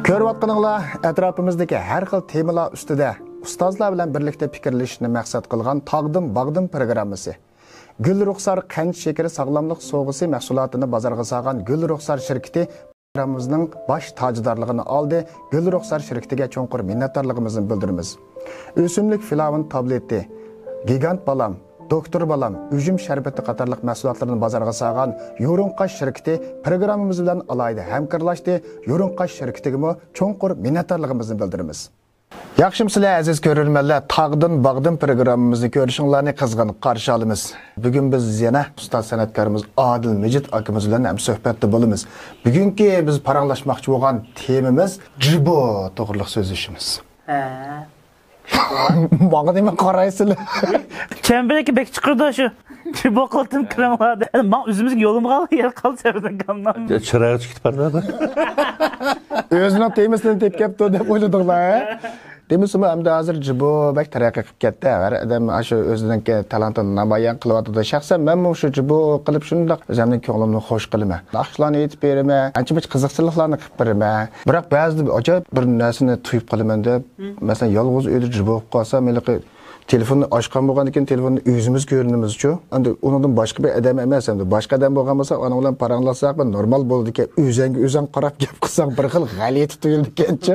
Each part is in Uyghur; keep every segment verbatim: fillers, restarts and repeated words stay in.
كۆرۈۋاتقىنىڭلار ئەتراپىمىزدىكى ھەر خىل تېمىلار ئۈستىدە ئۇستازلار بىلەن بىرلىكتە پىكىرلىشىشنى مەقسەت قىلغان تاغدىن باغدىن پروگراممىسى. گۈل رۇخسار قەنت شېكىرى ساغلاملىق سوۋغىسى مەھسۇلاتىنى بازارغا سالغان گۈل رۇخسار شىركىتى پروگراممىمىزنىڭ باش تاجدارلىقىنى ئالدى. گۈل رۇخسار شىركىتىگە چوڭقۇر مىننەتدارلىقىمىزنى بىلدۈرىمىز. ئۆسۈملۈك فىلاۋون تابلېتى، گىگانت بالام، دوكتور بالام، ئۈجۈم شەربىتى قاتارلىق مەھسۇلاتلىرىنى بازارغا سالغان يورۇڭقاش شىركىتى پروگراممىمىز بىلەن ئالاھىدە ھەمكارلاشتى. يورۇڭقاش شىركىتىگىمۇ چوڭقۇر مىننەتدارلىقىمىزنى بىلدۈرىمىز. ياخشىمۇسىلەر، ئەزىز كۆرۈرمەنلەر؟ تاغدىن باغدىن پروگراممىمىزنى كۆرۈشۈڭلارنى قىزغىن قارشى ئالىمىز. بۈگۈن بىز يەنە ئۇستاز سەنئەتكارىمىز ئادىل مىجىت ئاكىمىز بىلەن ھەمسۆھبەتتە بولىمىز. بۈگۈنكى بىز پاراڭلاشماقچى بولغان تېمىمىز جىبو توغرىلىق سۆزلىشىمىز. ھە. ماڭا نېمە قارايسىلەر؟ چەمبىرەككە بەك چىقىرىدۇ شۇ. جىبو قىلدىم كىرىڭلار دەپ. ماڭا ئۆزىمىزگە يولۇمغا يەر قالدى سەۋەدەن كامنام. چىرايغا چىقىپ بارمىدى. ئۆزىنىڭ تېمىسىنى تېپىپ كەپتۇ دەپ ئويلىدىڭلار، ھە؟ دېمىسىمۇ ئەمدى ھازىر جىبو بەك تەرەققىي قىلىپ كەتتى. ھەر ئادەم ئاشۇ ئۆزىنىڭكى تالانتىنى نامايان قىلىۋاتىدۇ. شەخسەن مەنمۇ شۇ جىبو قىلىپ شۇنداق ئۆزۈمنىڭ كۆڭلۈمنى خوش قىلىمەن. ناخشىلارنى ئېيتىپ بېرىمەن، ئانچە-مۇنچە قىزىقچىلىقلارنى قىلىپ بېرىمەن. بىراق بەزىدە ئاجايىپ بىر نەرسىنى تۇيۇپ قالىمەن دەپ، مەسىلەن، يالغۇز ئۆيدە جىبو بولۇپ قالسام، ھېلىقى تېلېفوننى ئاچقان بولغاندىكىن تېلېفوندا ئۆزىمىز كۆرۈنىمىزچۇ. ئەمدى ئۇنىڭدىن باشقا بىر ئادەم ئەمەس، ئەمدى باشقا ئادەم بولغان بولسا، ئۇنىڭ بىلەن پاراڭلاشساق بىر نورمال بولىدىكەن. ئۆزەڭگە ئۆزەڭ قاراپ گەپ قىلساڭ بىر خىل غەلىتە تۇيۇلىدىكەنچۇ.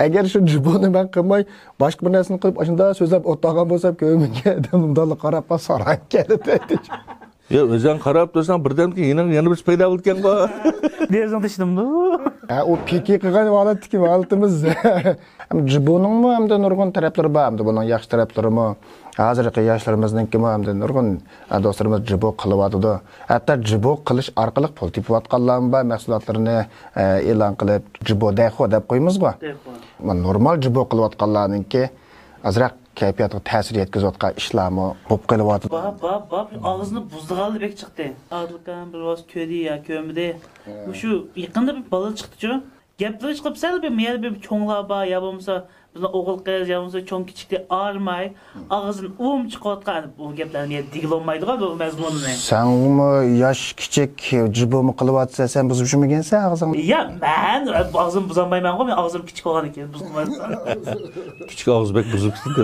ئەگەر شۇ جىبونى مەن قىلماي، باشقا بىر نەرسىنى قىلىپ، ئاشۇنداق سۆزلەپ ئولتۇرغان بولسام، كۆرمىگەن ئادەم مۇنداقلا قاراپلا ساراڭ كەلدى. يا، ئۆزەڭ قاراپ تۇرساڭ، بىردەمدىن كېيىن يېنىڭ يەنە بىرسى پەيدا بولىدىكەنغۇ. دېسىڭ تېشىدىمدۇ؟ ھە، ئۇ پىكى قىلغان ھالەتتىكى ھالىتىمىز. ھەم جىبونىڭمۇ ھەمدە نۇرغۇن تەرەپلىرى بار. ھەمدە بۇنىڭ ياخشى تەرەپلىرىمۇ، ھازىرقى ياشلىرىمىزنىڭكىمۇ ھەمدە نۇرغۇن، ئە، دوستلىرىمىز جىبو قىلىۋاتىدۇ. ھەتتا جىبو قىلىش ئارقىلىق پۇل تېپىۋاتقانلارمۇ بار، مەھسۇلاتلىرىنى، ئە، ئېلان قىلىپ، جىبو دەخو دەپ قويىمىزغۇ. دەخو. نورمال جىبو قىلىۋاتقانلارنىڭكى ئازراق كەيپىياتقا تەسىر يەتكۈزۈۋاتقان ئىشلارمۇ بولۇپ قېلىۋاتىدۇ. بار، بار، بار. ئاغزىنى بۇزىدىغانلىرى بەك چىقتى. ئادىل ئاكام بىر ۋاز كۆردى يا كۆرمىدى. ھە. مۇشۇ يېقىندا بىر بالا چىقتىچۇ. گەپلىرى چىقىپ سەل بىر مەيەردە بىر چوڭلار بار، يا بولمىسا بىزنىڭ ئوغۇل قىز، يا بولمىسا چوڭ كىچىكنى ئايرىماي، ھە، ئاغزىدىن ئۇۋىم چىقىۋاتقان بۇ گەپلەرنى دېگىلى بولمايدىغۇ بۇ مەزمۇنىنى. سەنمۇ ياش كىچىك جىبۇمۇ قىلىۋاتىسەن، سەن بۇزۇپ يۈرمىگەنسەن ئاغزىڭنى. يا، مەن ئاغزىمنى بۇزالمايمەنغۇ، مەن ئاغزىم كىچىك بولغاندىكىن بۇزۇلمايدۇ. كىچىك ئاغزى بەك بۇزۇلۇپتۇ.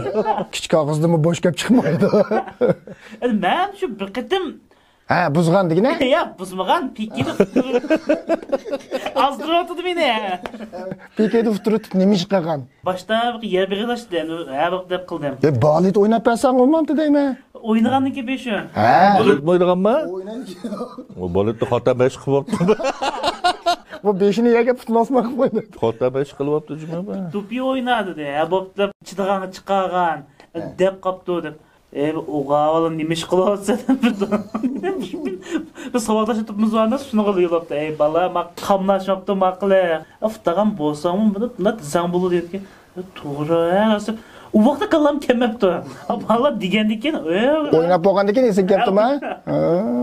كىچىك ئاغزىدىنمۇ بوش گەپ چىقمايدۇ. ئەمدى مەن شۇ بىر قېتىم ھە، بۇزغان دېگىنە؟ يا، بۇزمىغان، پىكىدە ئۇتتۇرۇپ. ئازدۇرۇۋاتىدۇ مېنى. پىكىدە ئۇتتۇرۇپ نېمە ئىش قىلغان؟ باشتا بىر يەر بېغىلاشتى، ھە، بىر دەپ قىلدىم. يا، بالېت ئويناپ بەرسەڭ بولمامتى دەيمەن. ئوينىغاندىن كېيىن بېشى. ھە. بالېتمۇ ئوينىغانما؟ ئوينايدۇ. ئۇ بالېتتا خاتا مەشىق قىلىپتۇ. بۇ بېشىنى يەرگە پۇتىنى ئاسمانغا قويدى. خاتا مەشىق قىلىپتۇ جۇمۇ. دوپپى ئوينا دېدى. ھە، بوپتۇ دەپ چىدىغانغا چىقارغان. ھە. دەپ قاپتۇ دەپ. ئەي، بىر ئوغا بالا نېمە ئىش قىلىۋاتىسەن؟ بىر ساۋاقداش ئوتۇرۇپمىز ئەمەس، شۇنىڭغا يوللاپتۇ. ئەي، بالا، ما قاملاشماپتۇ، ما قىلى. ئۇتتۇرغان بولساڭمۇ، بۇنى بۇنداق دېسەڭ بولىدۇ دېگەن. توغرا، ھە، دېسەم، ئۇ ۋاقىتتا كاللام كەلمەپتۇ. ئا، بالىلار دېگەندىن كېيىن، ئە، ئويناپ بولغاندىن كېيىن ئېسىڭگە كەپتۇما؟ ھە،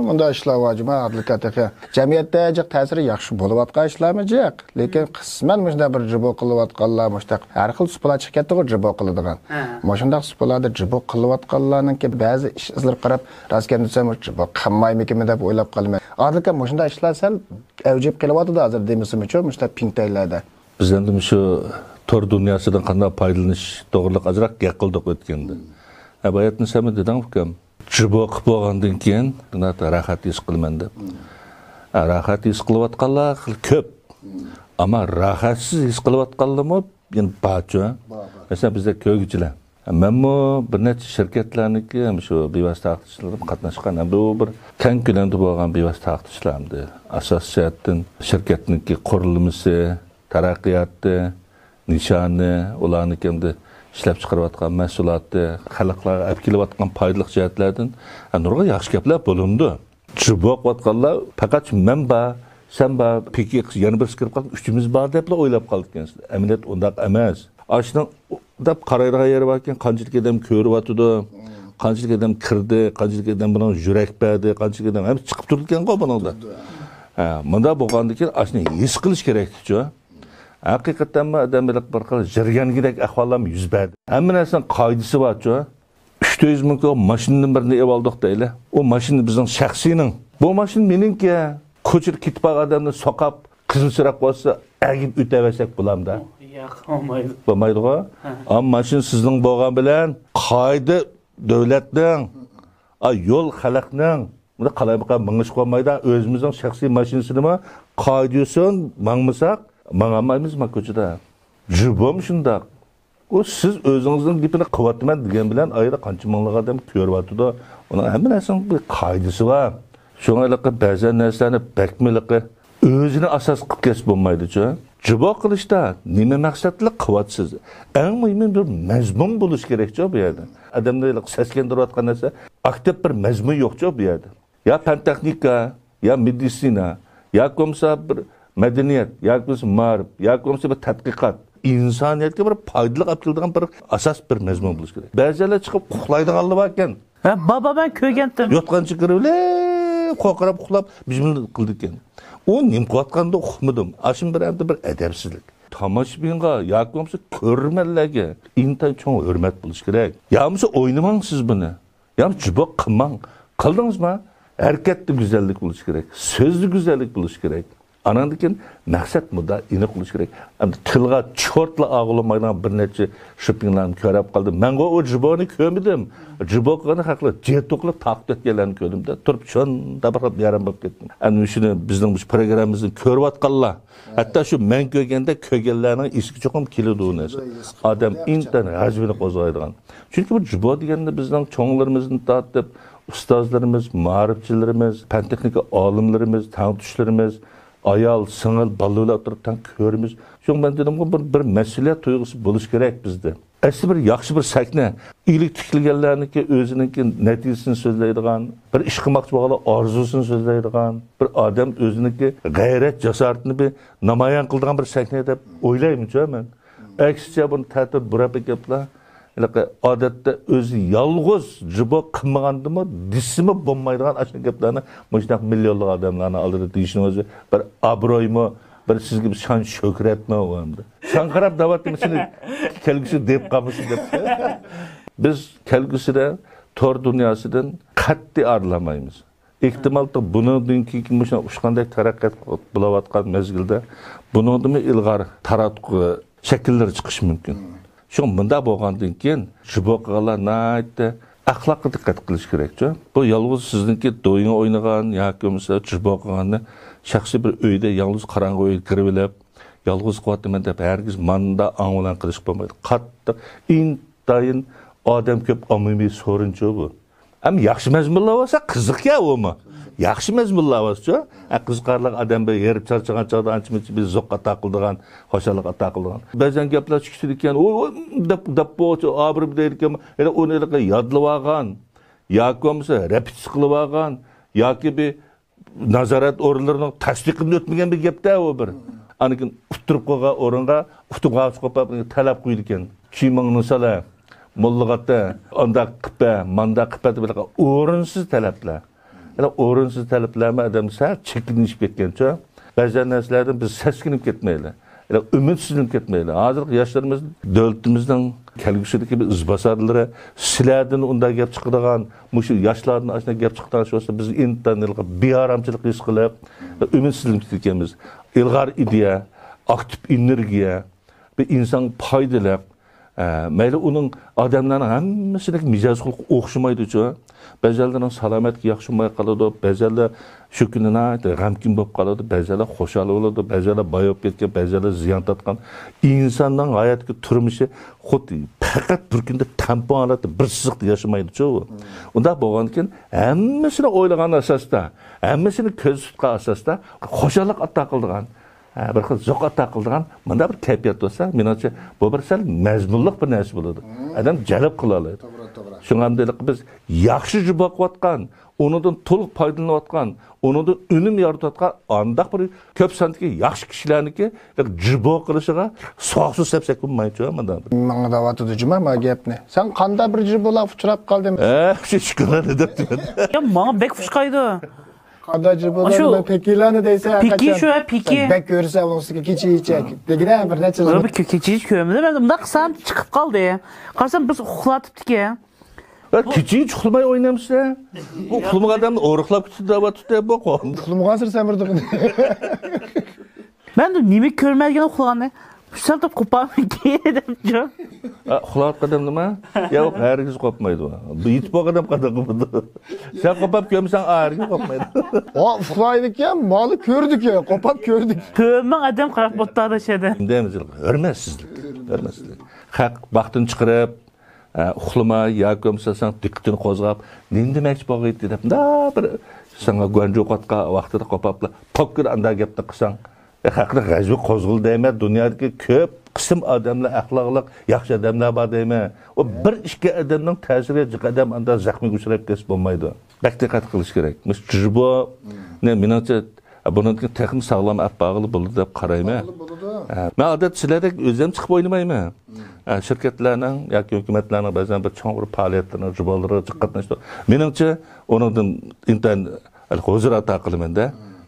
مۇنداق ئىشلار بار جۇما، ئادىل ئاكا تېخى. جەمئىيەتتە جىق تەسىرى ياخشى بولۇۋاتقان ئىشلارمۇ جىق. لېكىن قىسمەن مۇشۇنداق بىر جىبو قىلىۋاتقانلار، مۇشۇنداق ھەر خىل سۇپىلار چىقىپ كەتتىغۇ جىبو قىلىدىغان. ھە. مۇشۇنداق سۇپىلاردا جىبو قىلىۋاتقانلارنىڭكى بەزى ئىش ئىزلىرىغا قاراپ، راست گەپنى دېسەم، جىبو قىلمايمىكىنمەن دەپ ئويلاپ قالىمەن. ئادىل ئاكا، مۇشۇنداق ئىشلار سەل ئەۋج ئېلىپ قېلىۋاتىدۇ ھازىر دېمىسىمۇچۇ، مۇشۇنداق پىڭتەيلەردە. بىز ئەمدى مۇشۇ تور دۇنياسىدىن قانداق پايدىلىنىش توغرىلىق ئازراق گەپ قىلدۇق ئۆتكەندە. ھە، باياتىن سەنمۇ دېدىڭ، ئۇكام. جىبو قىلىپ بولغاندىن كېيىن راھەت ھېس قىلىمەن دەپ. ھە، راھەت ھېس قىلىۋاتقانلار خېلى كۆپ. ئەمما راھەتسىز ھېس قىلىۋاتقانلارمۇ يەنە بارچۇ. بار، بار. مەسىلەن، بىزدە كۆرگۈچىلەر. مەنمۇ بىر نەچچە شىركەتلەرنىڭكى شۇ بىۋاسىتە ھەق تىكلىشىغا قاتناشقان. ھەم بۇ بىر كەڭ كۆلەمدە بولغان بىۋاسىتە ھەق تىكلىشلار ئەمدى. ئاساسىي جەھەتتىن شىركەتنىڭكى قۇرۇلمىسى، تەرەققىياتى، نىشانى، ئۇلارنىڭكى ئەمدى ئىشلەپچىقىرىۋاتقان مەھسۇلاتى، خەلقلەرگە ئەپ كېلىۋاتقان پايدىلىق جەھەتلەردىن، ھە، نۇرغۇن ياخشى گەپلەر بولۇنىدۇ. جىبو قىلىۋاتقانلار پەقەت مەن بار، سەن بار، پىكى قىلسا يەنە بىرسى كىرىپ قالسا ئۈچىمىز بار دەپلا ئويلاپ قالىدىكەنسىلەر. ئەمەلىيەت ئۇنداق ئەمەس. ئاشۇنىڭ دەپ قارايدىغان يېرى باركەن، قانچىلىك ئادەم كۆرۈۋاتىدۇ، قانچىلىك ئادەم كىردى، قانچىلىك ئادەم بۇنىڭغا يۈرەك بەردى، قانچىلىك ئادەم ھەممىسى چىقىپ تۇرىدىكەنغۇ بۇنىڭدا. ھە، مۇنداق بولغاندىن كېيىن ئاشۇنى ھېس قىلىش كېرەكچۇ. ھەقىقەتەنمۇ ئادەم بىر خىل يىرگەنگۈدەك ئەھۋاللارمۇ يۈز بەردى. ھەممە نەرسىنىڭ قائىدىسى بارچۇ. ئۈچ يۈز مىڭ كوي ماشىنىدىن بىرنى ئېلىۋالدۇق دەيلى. ئۇ ماشىنا بىزنىڭ شەخسىينىڭ. بۇ ماشىنا مېنىڭكى. كوچىدا كېتىپ بارغان ئادەمنى سوقاپ، قىزىل چىراغ قويسا، ئەگىپ ئۆتەۋەرسەك بولامدا؟ ياق، بولمايدۇ. بولمايدىغۇ؟ ھە. ئەمما ماشىنا سىزنىڭ بولغان بىلەن قائىدە دۆلەتنىڭ، ئا، يول خەلقنىڭ، بۇنى قالايمىقان مېڭىشقا بولمايدۇ. ئۆزىمىزنىڭ شەخسىي ماشىنىسىنىمۇ قائىدە يوسۇن ماڭمىساق، ماڭالمايمىز ما كوچىدا. جۇبوم شۇنداق. ئۇ سىز ئۆزىڭىزنىڭ گېپىنى قىلىۋاتىمەن دېگەن بىلەن، ئايدا قانچە مىڭلىغان ئادەم كۆرۈۋاتىدۇ. ئۇنىڭ ھەممە نەرسىنىڭ بىر قائىدىسى بار. شۇڭا ھېلىقى بەزەن نەرسىلەرنى بەكمۇ ھېلىقى ئۆزىنى ئاساس قىلىپ كەتسە بولمايدۇچۇ. جۇبو قىلىشتا نېمە مەقسەت بىلەن قىلىۋاتىسىز؟ ئەڭ مۇھىمى بىر مەزمۇن بولۇشى كېرەكچۇ بۇ يەردە. ئادەمنى ھېلىقى سەسكەندۈرۈۋاتقان نەرسە ئاكتىپ بىر مەزمۇن يوقچۇ بۇ يەردە. يا پەن تېخنىكا، يا مېدىتسىنا، ياكى بولمىسا بىر مەدەنىيەت، ياكى بولمىسا مائارىپ، ياكى بولمىسا بىر تەتقىقات. ئىنسانىيەتكە بىر پايدىلىق ئەپ كېلىدىغان بىر ئاساس، بىر مەزمۇن بولۇشى كېرەك. بەزىلەر چىقىپ ئۇخلايدىغانلار باركەن. ھە، بابا، مەن كۆرگەنتىم. يوتقان چىقىرىۋېلىپ، قورقۇراپ ئۇخلاپ، بىزمىللا قىلىدىكەن. ئۇ نېمە قىلىۋاتقانىنى ئۇقمىدىم. ئاشۇنى بىر ئەمدى بىر ئەدەپسىزلىك. تاماشىبىنغا ياكى بولمىسا كۆرۈرمەنلەرگە ئىنتايىن چوڭ ھۆرمەت بولۇشى كېرەك. يا بولمىسا ئوينىماڭ سىز بۇنى. يا جۇبو قىلماڭ. قىلدىڭىزما؟ ھەرىكەتتە گۈزەللىك بولۇشى كېرەك. سۆزدە گۈزەللىك بولۇشى كېرەك. ئاناندىن كېيىن مەقسەت مۇددا ئېنىق بولۇشى كېرەك. ئەمدى تىلغا چورتلا ئاغۇلىمايدىغان بىر نەچچە شوپپىڭلارنى كۆرۈپ قالدىم. مەنغۇ ئۇ جۇبونى كۆرمىدىم. جۇبو قىلغان خەقلەر جېتوقلا تاقىپ كەتكەنلەرنى كۆردۈم-دە، تۇرۇپ شۇنداق بىر خىل بىئارام بولۇپ كەتتىم. ئەمدى شۇنى بىزنىڭ مۇشۇ پروگراممىمىزنى كۆرۈۋاتقانلار، ھەتتا شۇ مەن كۆرگەندەك كۆرگەنلەرنىڭ ئېسىگە چوقۇم كېلىدۇ ئۇ نەرسە. ئادەم ئىنتايىن غەزىپىنى قوزغايدىغان. چۈنكى بۇ جۇبو دېگەندە بىزنىڭ چوڭلىرىمىزدىن تارتىپ، ئۇستازلىرىمىز، مائارىپچىلىرىمىز، پەن تېخنىكا ئالىملىرىمىز، تەڭتۇشلىرىمىز، ئايال، سىڭىل، بالىلار بىلەن ئولتۇرۇپ تەڭ كۆرىمىز. شۇڭا مەن دېدىمغۇ، بىر، بىر مەسئۇلىيەت تۇيغۇسى بولۇشى كېرەك بىزدە. ئەسلى بىر ياخشى بىر سەھنە، ئىلىك تىكلىگەنلەرنىڭكى ئۆزىنىڭكى نەتىجىسىنى سۆزلەيدىغان، بىر ئىش قىلماقچى بولغانلار ئارزۇسىنى سۆزلەيدىغان، بىر ئادەم ئۆزىنىڭكى غەيرەت، جاسارىتىنى بىر نامايان قىلىدىغان بىر سەھنە دەپ ئويلايمەنچۇ مەن. ئەكسىچە بۇنى تەتۈر بۇراپ ئەكەپلا، ھېلىقى ئادەتتە ئۆزى يالغۇز جۇبو قىلمىغاندىمۇ دېسىمۇ بولمايدىغان ئاشۇنداق گەپلەرنى مۇشۇنداق مىليونلىغان ئادەملەرنىڭ ئالدىدا دېيىشنىڭ ئۆزى بىر ئابرويمۇ، بىر سىزگە بىر شان شۆھرەتمۇ ئۇ ئەمدى. شاڭقىراپ دەۋاتىمەن، سېنى كەلگۈسى دەپ قالمىسۇن دەپ. بىز كەلگۈسىدە تور دۇنياسىدىن قەتئىي ئايرىلالمايمىز. ئېھتىمال بۇنىڭدىن كېيىنكى مۇشۇ ئۇچقاندەك تەرەققىيات بولۇۋاتقان مەزگىلدە بۇنىڭدىنمۇ ئىلغار تاراتقۇ شەكىللىرى چىقىشى مۇمكىن. شۇڭا مۇنداق بولغاندىن كېيىن جۇبو قىلغانلار ناھايىتى ئەخلاققا دىققەت قىلىش كېرەكچۇ. بۇ يالغۇز سىزنىڭكى دويىڭى ئوينىغان ياكى بولمىسا جۇبو قىلغاننى شەخسىي بىر ئۆيدە يالغۇز قاراڭغۇ ئۆيگە كىرىۋېلىپ، يالغۇز قىلىۋاتىمەن دەپ ھەرگىز ماندا ئاڭ بىلەن قىلىشقا بولمايدۇ. قاتتىق ئىنتايىن ئادەم كۆپ ئاممىۋى سورۇنچۇ بۇ. ئەمما ياخشى مەزمۇنلار بولسا قىزىقكەن ئۇمۇ. ياخشى مەزمۇنلار بولسىچۇ. ھە، قىزىقارلىق ئادەم بىر ھېرىپ چارچىغان چاغدا ئانچە-مۇنچە بىر زوق ئاتا قىلىدىغان، خۇشاللىق ئاتا قىلىدىغان. بەزەن گەپلەر چۈشكۈدىكەن، ئۇ، ئۇ، دەپ، دەپ بولغۇچە ئابىرى دەيدىكەن، ھېلى ئۇنى ھېلىقى يادلىۋالغان، ياكى بولمىسا رېپېتىتسىيە قىلىۋالغان، ياكى بىر نازارەت ئورۇنلىرىنىڭ تەستىقىدىن ئۆتمىگەن بىر گەپتە ئۇ بىر. ئاندىن كېيىن ئۇتتۇرۇپ قويغان ئورۇنغا، ئۇتۇقغا چىقىپ تەلەپ قويىدىكەن. كىيىمىڭنى سالا، موللىغا ئاتا، ئانداق قىپە، مانداق قىپە دەپ ھېلىقى ئورۇنسىز تەلەپلەر. ھېلى ئورۇنسىز تەلەپلەرمۇ ئادەمنى سەل چېكىنىشىپ كەتكەنچۇ. بەزى نەرسىلەردىن بىز سەسكىنىپ كەتمەيلى. ئۈمىدسىزلىنىپ كەتمەيلى. ھازىرقى ياشلىرىمىز دۆلىتىمىزنىڭ كەلگۈسىدىكى بىر ئىزباسارلىرى، سىلەردىن ئۇنداق گەپ چىقىدىغان، مۇشۇ ياشلاردىن ئاشۇنداق گەپ چىقىدىغان ئىش بولسا، بىز ئىنتايىن بىئارامچىلىق ھېس قىلىپ، ئۈمىدسىزلىنىپ كېتىدىكەنمىز. ئىلغار ئىدىيە، ئاكتىپ ئېنېرگىيە، بىر ئىنسانغا پايدىلىق، ئە، مەيلى ئۇنىڭ ئادەملەرنىڭ ھەممىسىنىڭ مىجەز خۇلقى ئوخشىمايدۇچۇ. بەزەنلىرىنىڭ سالامەتلىكى ياخشى بولماي قالىدۇ، بەزەنلەر شۇ كۈنى ناھايىتى غەمكىن بولۇپ قالىدۇ، بەزەنلەر خۇشال بولىدۇ، بەزەنلەر باي بولۇپ كەتكەن، بەزەنلەر زىيان تارتقان. ئىنساننىڭ ھاياتتىكى تۇرمۇشى خۇددى پەقەت بىر كۈندە تەڭپۇڭ ھالەتتە بىر سىزىقتا ياشىمايدۇچۇ. ئۇنداق بولغاندىكىن ھەممىسىنى ئويلىغان ئاساستا، ھەممىسىنى كۆزدە تۇتقان ئاساستا خۇشاللىق ئاتا قىلىدىغان، ھە، بىر خىل زوق ئاتا قىلىدىغان مۇنداق بىر كەيپىيات بولسا، مېنىڭچە، بۇ بىر سەل مەزمۇنلۇق بىر نەرسە بولىدۇ. ئادەم جەلپ قىلالايدۇ. توغرا، توغرا. شۇڭا ئەمدى بىز ياخشى جۇباقىۋاتقان، ئۇنىڭدىن تولۇق پايدىلىنىۋاتقان، ئۇنىڭدىن ئۈنۈم يارىتىۋاتقان ئانداق بىر كۆپ ساندىكى ياخشى كىشىلەرنىڭكى جۇبو قىلىشىغا سوغۇقسىز سەپسەك بولمايچۇ مانا بىر. ماڭا دەۋاتىدۇ جۇما ما گەپنى. سەن قانداق بىر جۇبولاپ ئۇچراپ قالدىڭ؟ ھە، شۇ شۈكۈرلەندى دەپتىمەن. يا، ماڭا بەك ئۇشقايدۇ. قانداق جىبۇلار ئاشۇ بىلەن پېكىلەرنى دەيسەن، پېكى ھەقىچان شۇ، ھە، پېكى. سەن بەك كۆرسە ئۇنىڭ ئۈستىگە كېچە يېچەك دېگىنە بىر نەچچە بىر خىل. بىر كۆ-، كېچە يېچەك كۆرمىدىم. مەن مۇنداق قىلسام چىقىپ قالدى. قارىسام بىز ئۇخلاتىپتىكەن. ھە، كېچە يېچەك ئۇخلىماي ئوينامسىز؟ بۇ ئۇخلىمىغان ئادەمنى ئورۇقلاپ كېتىدۇ دەۋاتىدۇ بۇ. ئۇخلىمىغانسىز سەن بىر دۇغىنى. مەن نېمە كۆرمەيدىغان ئۇخلىغاننى، سەل تۇرۇپ قوپارمىكىن دەپچۇ. ئا، ئۇخلاۋاتقان ئادەمنىمۇ؟ ياق، ھەرگىز قوپمايدۇ. بۇ يېتىپ بولغان ئادەم قانداق قوپىدۇ؟ سەن قوپاپ كۆرمىسەڭ، ئا، ھەرگىز قوپمايدۇ. ئا، ئۇخلايدىكەن، مالى كۆردىكەن، قوپاپ كۆردۈك. كۆرمىڭ ئادەم قاراپ بولۇپتۇ شەدە. دەيمىز، ھۆرمەتسىزلىك، ھۆرمەتسىزلىك. خەق ۋاقتىنى چىقىرىپ، ئە، ئۇخلىماي ياكى بولمىسا ساڭا دىققىتىنى قوزغاپ، نېمە دېمەكچى بولغىيتتى دەپ، مۇنداق بىر ساڭا گۇەنجۇ قاتقا ۋاقتىدا قوپاپلا، پوككىدە ئانداق گەپنى قىلساڭ، ئە، خەقنىڭ غەزىپى قوزغىلىدۇ دەيمەن، دۇنيادىكى كۆپ قىسىم ئادەملەر ئەخلاقلىق، ياخشى ئادەملەر بار دەيمەن. ئۇ بىر ئىككى ئادەمنىڭ تەسىرىگە جىق ئادەم ئانداق زەخمىگە ئۇچراپ كەتسە بولمايدۇ. بەك دىققەت قىلىش كېرەك. مۇشۇ جىبونى مېنىڭچە بۇنىڭدىن كېيىن تېخىمۇ ساغلام ئەپ بارغىلى بولىدۇ دەپ قارايمەن. بولىدۇ، بولىدۇ. ھە، مەن ئادەتتە سىلەردەك ئۆزۈم چىقىپ ئوينىمايمەن. ھە، شىركەتلەرنىڭ ياكى ھۆكۈمەتلەرنىڭ بەزەن بىر چوڭ بىر پائالىيەتلىرىنىڭ جۇبالىرىغا جىق قاتناشتۇق. مېنىڭچە ئۇنىڭدىن ئىنتايىن ھۇزۇر ئاتا قىلىمەن-دە.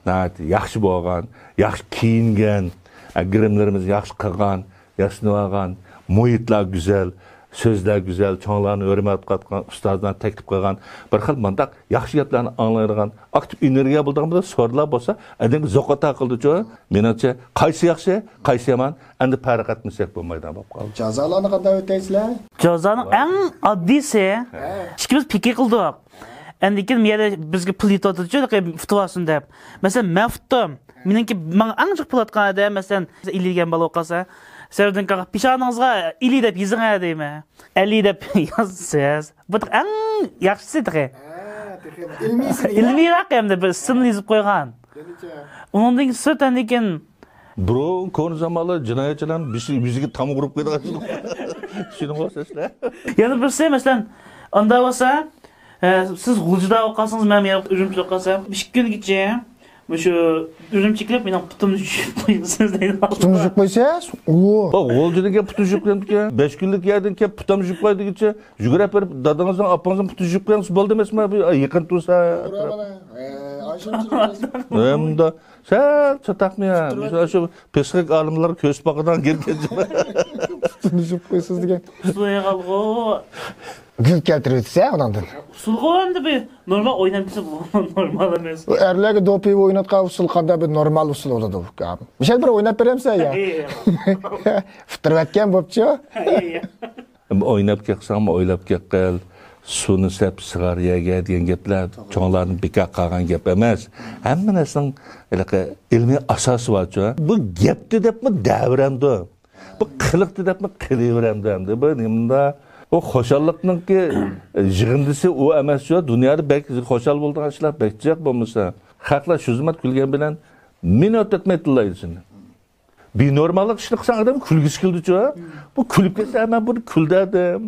ناھايىتى ياخشى بولغان، ياخشى كىيىنگەن، ھە، گىرىملىرىمىزنى ياخشى قىلغان، ياسىنىۋالغان، مۇھىتلار گۈزەل، سۆزلەر گۈزەل، چوڭلارنى ھۆرمەت قىلىدىغان، ئۇستازلارنى تەكلىپ قىلغان، بىر خىل مۇنداق ياخشى گەپلەرنى ئاڭلايدىغان، ئاكتىپ ئېنېرگىيە بولىدىغان بىر سورۇنلار بولسا، ئادەمگە زوق ئاتا قىلىدىچۇ. مېنىڭچە، قايسى ياخشى، قايسى يامان، ئەمدى پەرق ئەتمىسەك بولمايدىغان بولۇپ قالدى. جازالارنى قانداق ئۆتەيسىلەر؟ جازانىڭ ئەڭ ئاددىيسى، ھە، ئىككىمىز پىكىر قىلدۇق. ئەندىن كېيىن بۇ يەردە بىزگە پۇل يېتىۋاتىدۇچۇ، ئۇتۇۋالسۇن دەپ. مەسىلەن، مەن ئۇتتۇم. مېنىڭكى ماڭا ئەڭ جىق پۇل ئاتقان ئادەم، مەسىلەن، ئېلى دېگەن بالا بولۇپ قالسا، سەۋەدىن كاغا پېشانىڭىزغا ئېلى دەپ يېزىڭ دەيمەن. ئەلى دەپ يازىسىز. بۇ ئەڭ ياخشىسى تېخى. ھە، تېخى ئىلمىيسى. ئىلمىيراق ھەمدە بىر ئىسىمنى يېزىپ قويغان. يەنىچە؟ ئۇنىڭدىن سىرت ئەندىن كېيىن بۇرۇن كونا زامانلار جىنايەتچىلەرنىڭ بېشى، يۈزىگە تام ئۇرۇپ قويىدىغان. چۈشىنىڭلار سىلەر. يەنە بىرسى، مەسىلەن، ئاندا بولسا، ئە، سىز غۇلجىدا ئوقۇسىڭىز، مەن يەنە ئۈرۈمچىدە ئوقۇسام، ئىككى كۈنگىچە مۇشۇ ئۈرۈمچىگە كېلىپ، مېنىڭ پۇتۇمنى چۈشۈپ قويىسىز دەيدۇ. پۇتۇمنى چۈشۈپ قويسىز؟ ئۇ. ئا، غۇلجىدىن كېلىپ پۇتۇمنى چۈشۈپ قويامدىكەن. بەش كۈنلۈك يەردىن كېلىپ پۇتۇمنى چۈشۈپ قويدىغىچە، يۈگۈرۈپ بېرىپ دادىڭىزنىڭ، ئاپىڭىزنىڭ پۇتىنى چۈشۈپ قويسىڭىز بولدى ئەمەسمۇ؟ بۇ يېقىن تۇرسا. ئە، ئاشۇنچە. ئە، مۇندا سەل چاتاقمۇ يا؟ مۇشۇ، شۇ پسىخىك ئالىملار كۆرسىتىپ باقىدىغان گەپ. پۇتۇمنى چۈشۈپ قويسىز دېگەن. ئۇسۇلغا يىغالغۇ. گۈل كەلتۈرۈۋېتىسە ئۇنىڭدىن. ئۇسۇلغا ئەمدى بىر نورمال ئويناپ كەلسە بۇ نورمال ئەمەس. ئۇ ئەرلەرگە دوپىيىۋا ئويناتقان ئۇسۇل قانداق بىر نورمال ئۇسۇل بولىدۇ؟ مىشەل بىر ئويناپ بېرەمسەن يا؟ ئۇتتۇرۇۋەتكەن بوپچۇ. ئويناپ كەقسەڭمۇ ئويلاپ كەققىل، سۇنى سەپ سىغار يەرگە دېگەن گەپلەر چوڭلاردىن بىكار قالغان گەپ ئەمەس. ھەممە نەرسىنىڭ ھېلىقى ئىلمىي ئاساسى بارچۇ. بۇ گەپتە دەپمۇ دەۋرەمدۇ. بۇ قىلىقتا دەپمۇ قىلىۋېرەمدۇ ئەمدى. بۇ نېمىندا؟ بۇ خۇشاللىقنىڭكى يىغىندىسى ئۇ ئەمەسچۇ. دۇنيادا بەك خۇشال بولىدىغان ئىشلار بەك جىق بولمىسا. خەقلەر شۇ زامات كۈلگەن بىلەن مىنۇت ئۆتمەي تىللايدۇ سېنى. بىنورماللىق ئىشنى قىلساڭ ئادەم كۈلگۈسى كېلىدۇچۇ. بۇ كۈلۈپ كەتسە، مەن بۇنى كۈلدۈردۈم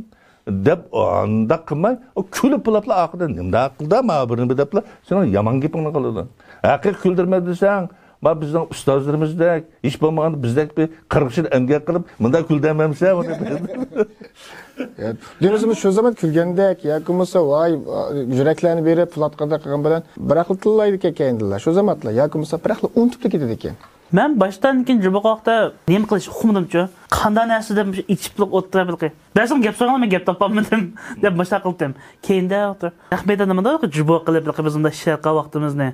دەپ ئانداق قىلماي، ئۇ كۈلۈپ بولاپلا ئاخىرىدا نېمىنداق قىلدى مانا بۇنى دەپلا سېنىڭ يامان گېپىڭنى قىلىدۇ. ھەقىقىي كۈلدۈرمە دېسەڭ، ما بىزنىڭ ئۇستازلىرىمىزدەك، ھېچ بولمىغاندا بىزدەك بىر قىرىق يىل ئەمگەك قىلىپ، مۇنداق كۈلدۈرمەمسە ئۇنى. دېمىسىمۇ شۇ زامان كۈلگەندەك ياكى بولمىسا ۋاي يۈرەكلەرنى بېرىپ پۇلاتقاندەك قىلغان بىلەن بىراقلا تىللايدىكەن كەينىدىلا. شۇ زامانلا ياكى بولمىسا بىراقلا ئۇنتۇپلا كېتىدىكەن. مەن باشتىن كېيىن جۇبو قىلغان ۋاقىتتا نېمە قىلىش ئۇقمىدىمچۇ. قانداق نەرسە دەپ ئېچىپ ئولتۇرۇپ ھېلىقى. بەزىدە گەپ سوراڭلار، مەن گەپ تاپالمىدىم دەپ باشلاپ قىلدىم. كېيىندە ئولتۇرۇپ، رەھمەت ئانا، مۇنداق جۇبو قىلىپ ھېلىقى بىز مۇنداق ئىشلەۋاتقان ۋاقتىمىزنى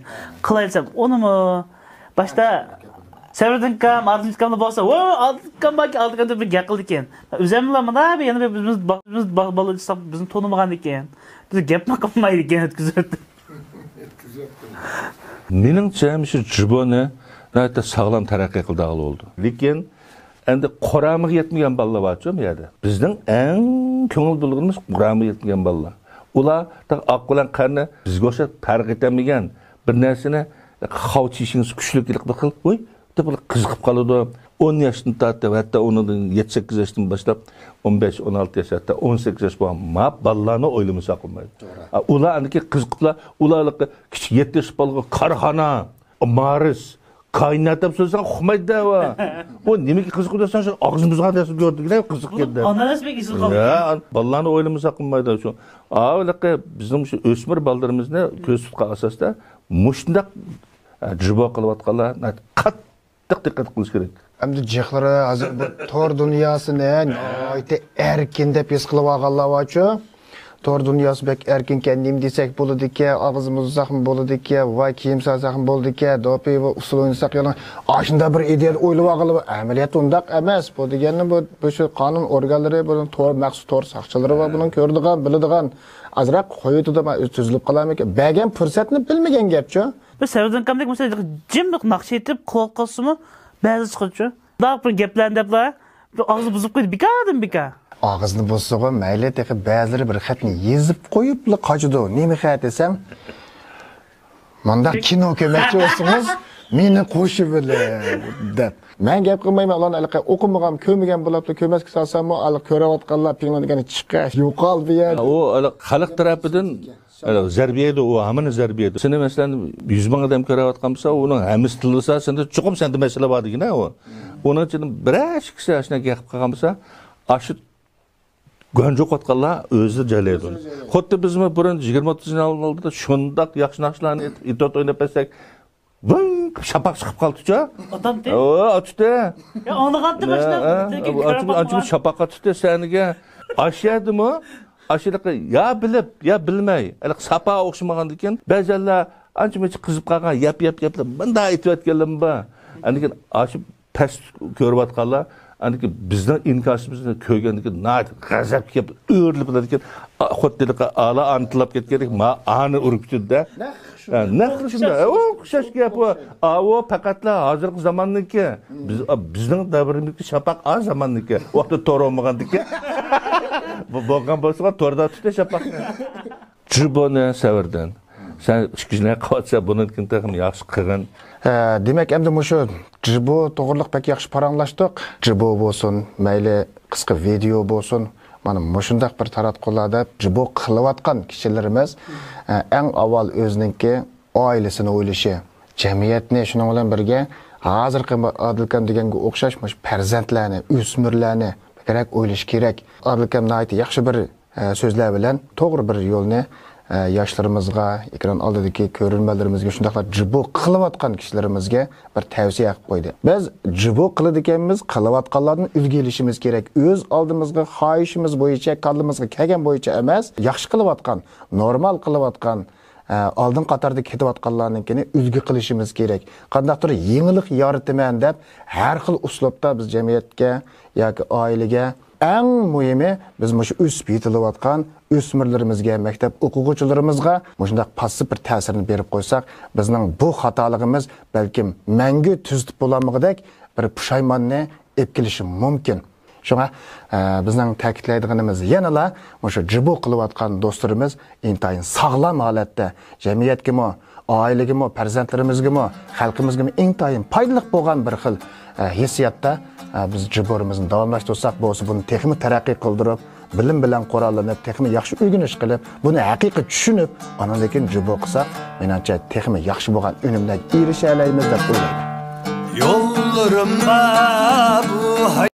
قىلاي دېسەم، ئۇنىمۇ باشتا سەۋرىدىن ئاكام، ئادىل ئاكاملا بولسا، ۋو، ئادىل ئاكام باركەن، ئادىل ئاكام دەپ بىر گەپ قىلىدىكەن. ئۆزۈملا مۇنداق بىر يەنە بىر بىز، بىز، بىز بالا، بىزنى تونۇمىغاندىكىن، بىز گەپمۇ قىلمايدىكەن، ئۆتكۈزۈۋەتتىم. مېنىڭچە، مۇشۇ جۇبونى ناھايىتى ساغلام تەرەققىي قىلدىغىلى بولىدۇ. لېكىن ئەمدى قۇرامىغا يەتمىگەن بالىلار بارچۇ بۇ يەردە. بىزنىڭ ئەڭ كۆڭۈل بۆلىدىغىنىمىز قۇرامىغا يەتمىگەن بالىلار. ئۇلار تېخى ئاق بىلەن قارىنى بىزگە ئوخشاپ پەرق ئېتەلمىگەن، بىر نەرسىنى خاۋا چىشىڭىز كۈچلۈك بىر خىل، ۋوي، دەپ قىزىقىپ قالىدۇ. ئون ياشتىن تارتىپ، ھەتتا ئۇنىڭدىن يەتتە سەككىز ياشتىن باشلاپ، ئون بەش، ئون ئالتە ياش، ھەتتا ئون سەككىز ياش بولغان ما بالىلارنى ئويلىمىسا قىلمايدۇ. توغرا. ئا، ئۇلار ئەنكى قىزىقىپلا، ئۇلار ھېلىقى كىچىك يەتتە ياش بالىغا كارخانا، مارس، كائىنات دەپ سۆزلىسەڭ ئۇقمايدۇ دەۋا. ئۇ نېمىگە قىزىقىدۇ دېسەڭ، شۇ ئاغزىمىزغا نەرسە كۆردۈكىنە قىزىق گەپ دەپ. ئانا نەرسە بەك ئېسىل قالدى. يا، بالىلارنى ئويلىمىسا قىلمايدۇ شۇ. ئا، ھېلىقى بىزنىڭ شۇ ئۆسمۈر بالىلىرىمىزنى كۆزدە تۇتقان ئاساستا مۇشۇنداق، ئە، جۇبو قىلىۋاتقانلار قاتتىق دىققەت قىلىش كېرەك. ئەمدى جىقلىرى ھازىر بۇ تور دۇنياسىنى ناھايىتى ئەركىن دەپ ھېس قىلىۋالغانلار بارچۇ. تور دۇنياسى بەك ئەركىنكەن، نېمە دېسەك بولىدىكەن، ئاغزىمىزنى بۇزساقمۇ بولىدىكەن، ۋاي كىيىم سالساقمۇ بولىدىكەن، دوپى ۋە ئۇسسۇل ئوينىساق يالا، ئاشۇنداق بىر ئىدىيەنى ئويلىۋالغىلى، ئەمەلىيەتتە ئۇنداق ئەمەس. بۇ دېگەننى بۇ، بۇ شۇ قانۇن ئورگانلىرى، بۇنىڭ تور، مەخسۇس تور ساقچىلىرى بار، بۇنىڭ كۆرىدىغان، بىلىدىغان، ئازراق قويۇۋېتىدۇ، مەن ئۆزى تۈزۈلۈپ قالارمىكىن؟ بەرگەن پۇرسەتنى بىلمىگەن گەپچۇ. بىز سەۋزىنىڭ كامدەك مۇشۇ جىم ناخشا ئېيتىپ قوۋۇپ قالسىمۇ، بەزى چىقىدۇچۇ. مۇنداق بىر گەپلەرنى دەپلا، بىر ئاغزى بۇزۇپ قويدى، بىكاردىن بىكار. ئاغزىنى بۇزسىغۇ مەيلى، تېخى بەزىلىرى بىر خەتنى يېزىپ قويۇپلا قاچىدۇ. نېمە خەت دېسەم، مۇنداق كىنو كۆرمەكچى بولسىڭىز، مېنى قوشۇۋېلىڭ، دەپ. مەن گەپ قىلمايمەن، ئۇلارنى ھېلىقى ئوقۇمىغان، كۆرمىگەن بولاپتۇ، كۆرمەسكە سالساممۇ، ھېلىقى كۆرۈۋاتقانلار پىڭلىن دېگەننى چىقار، يوقال بۇ يەر. ئۇ ھېلىقى خەلق تەرەپىدىن ھېلىقى زەربە يەيدۇ، ئۇ ھەممىنى زەربە يەيدۇ. سېنى مەسىلەن، يۈز مىڭ ئادەم كۆرۈۋاتقان بولسا، ئۇنىڭ ھەممىسى تىللىسا، سېنىڭدە چوقۇم سەندە مەسىلە بار دېگىنە ئۇ. ئۇنىڭ ئىچىدىن بىرەر ئىككىسى ئاشۇنداق گەپ قىلغان بولسا، ئاشۇ گۆنجە قوتقانلار ئۆزى جايلايدۇ. خۇددى بىزمۇ بۇرۇن يىگىرمە ئوتتۇز يىل ئالدىدا شۇنداق ياخشى ناخشىلارنى ئېيتىپ، ئېتوت ئويناپ بەرسەك، ۋىڭ قىلىپ شاپاق چىقىپ قالدىچۇ. ئاتامتى؟ ئو، ئاتىتى. يا، ئاڭلىغانتىم، ھە، ئاشۇنداق ھە، بىر تېكىن ئانچە، كۆرۈپ ئانچە باقمىغان. شاپاق ئاتىتى سەھنىگە. ئاشۇ يەردىمۇ، ئاشۇلىقى يا بىلىپ، يا بىلمەي، ھېلىقى ساپا ئوخشىمىغاندىكىن، بەزەنلەر ئانچە مۇنچە قىزىپ قالغان، ياپ، ياپ، ياپلا مۇنداق ئېيتىۋەتكەنلىرىمۇ بار. ئاندىن كېيىن ئاشۇ پەس كۆرۈۋاتقانلار، ئاندىن كېيىن بىزنىڭ ئىنكاسىمىزنى كۆرگەندىن كېيىن ناھايىتى غەزەپكە كېلىپ ئۆرۈلۈپ، ئاندىن كېيىن، ئا، خۇددى ھېلىقى ئالا ئانىتىلاپ كەتكەندەك، ما ئانى ئۇرۇپ كېتىدۇ-دە. نەق شۇ. ھە، نەق شۇنداق. ئوخشاش. ئۇ ئوخشاش گەپ ئۇ. ئوخشاش. ئاۋۇ پەقەتلا ھازىرقى زاماننىڭكى. بىز، ئا، بىزنىڭ دەۋرىمىزدىكى شاپاق ئا زاماننىڭكى. ۋاقتىدا تور بولمىغاندىكى. بۇ بولغان بولسىغۇ توردا تۇتتى شاپاقنى. جىبونى سەۋردىن. سەن ئىككى يىل قىلىۋاتسا، بۇنىڭدىن كېيىن تېخىمۇ ياخشى قىلغىن. ھە، دېمەك، ئەمدى مۇشۇ جىبو توغرىلىق بەك ياخشى پاراڭلاشتۇق. جىبو بولسۇن، مەيلى قىسقا ۋىدېئو بولسۇن، مانا مۇشۇنداق بىر تاراتقۇلار دەپ جىبو قىلىۋاتقان كىشىلىرىمىز، ئە، ئەڭ ئاۋۋال ئۆزىنىڭكى ئائىلىسىنى ئويلىشى، جەمئىيەتنى، شۇنىڭ بىلەن بىرگە ھازىرقى ئادىلكام دېگەنگە ئوخشاش مۇشۇ پەرزەنتلەرنى، ئۆسمۈرلەرنى بەكرەك ئويلىشى كېرەك. ئادىلكام ناھايىتى ياخشى بىر ئە، سۆزلەر بىلەن توغرا بىر يولنى، ئە، ياشلىرىمىزغا، ئېكران ئالدىدىكى كۆرۈرمەنلىرىمىزگە شۇنداقلا جىبو قىلىۋاتقان كىشىلىرىمىزگە بىر تەۋسىيە قىلىپ قويدى. بىز جىبو قىلىدىكەنمىز، قىلىۋاتقانلاردىن ئۈلگە ئېلىشىمىز كېرەك. ئۆز ئالدىمىزغا خاھىشىمىز بويىچە، كاللىمىزغا كەلگەن بويىچە ئەمەس، ياخشى قىلىۋاتقان، نورمال قىلىۋاتقان، ئە، ئالدىن قاتاردا كېتىۋاتقانلارنىڭكىنى ئۈلگە قىلىشىمىز كېرەك. قانداقتۇر يېڭىلىق يارىتىمەن دەپ، ھەر خىل ئۇسلۇبتا بىز جەمئىيەتكە ياكى ئائىلىگە، ئەڭ مۇھىمى، بىز مۇشۇ ئۆسۈپ يېتىلىۋاتقان ئۆسمۈرلىرىمىزگە، مەكتەپ ئوقۇغۇچىلىرىمىزغا مۇشۇنداق پاسسىپ بىر تەسىرنى بېرىپ قويساق، بىزنىڭ بۇ خاتالىقىمىز بەلكىم مەڭگۈ تۈزىتىپ بولالمىغۇدەك بىر پۇشايماننى ئېلىپ كېلىشى مۇمكىن. شۇڭا، ئە، بىزنىڭ تەكىتلەيدىغىنىمىز يەنىلا مۇشۇ جىبو قىلىۋاتقان دوستلىرىمىز ئىنتايىن ساغلام ھالەتتە جەمئىيەتكىمۇ، ئائىلىگىمۇ، پەرزەنتلىرىمىزگىمۇ، خەلقىمىزگىمۇ ئىنتايىن پايدىلىق بولغان بىر خىل، ئە، ھېسسىياتتا، ئە، بىز جىبورىمىزنى داۋاملاشتۇرساق بولسا، بۇنى تېخىمۇ تەرەققىي قىلدۇرۇپ، بىلىم بىلەن قوراللىنىپ، تېخىمۇ ياخشى ئۆگىنىش قىلىپ، بۇنى ھەقىقىي چۈشىنىپ، ئاندىن كېيىن جىبو قىلساق، مېنىڭچە تېخىمۇ ياخشى بولغان ئۈنۈملەرگە ئېرىشەلەيمىز دەپ ئويلايمەن. يوللىرىمدا بۇ